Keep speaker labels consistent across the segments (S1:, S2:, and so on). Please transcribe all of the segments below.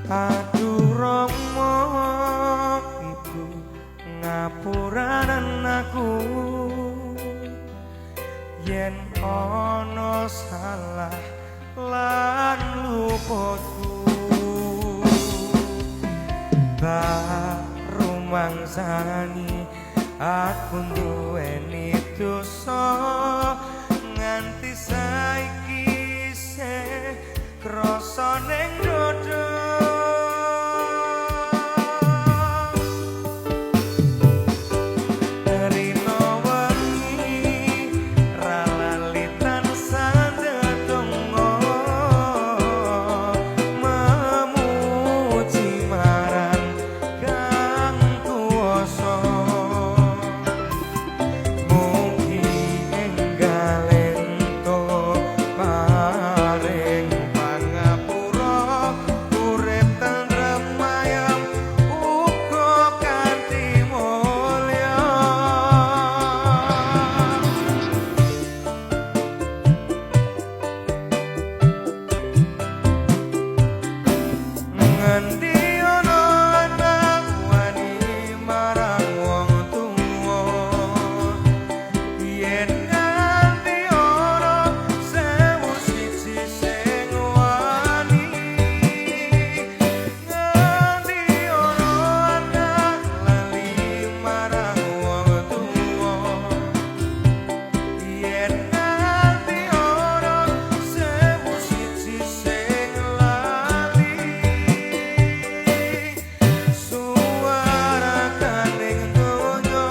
S1: Aduh Rama ibu ngapuranen aku yen ana salah lan luputku. Tak rumangsani aku duweni dosa nganti saiki isih krasa ning dodo. Rino wengi ra lali tansah ndedonga memuji marang Kang Kuwasa. Mugi enggal entuk paring pangapura urip tentrem ayem uga kanthi mulya. Ngendi ana anak wani marang wong tuwa yen nganti ana 1001 sing wani. Ngendi ana anak lali marang wong tuwa yen nganti ana 1001 sing lali. Suwarakaning donya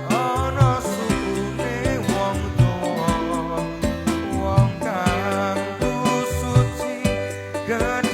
S1: ana sukune wong tuwa, wong kang suci gedhe.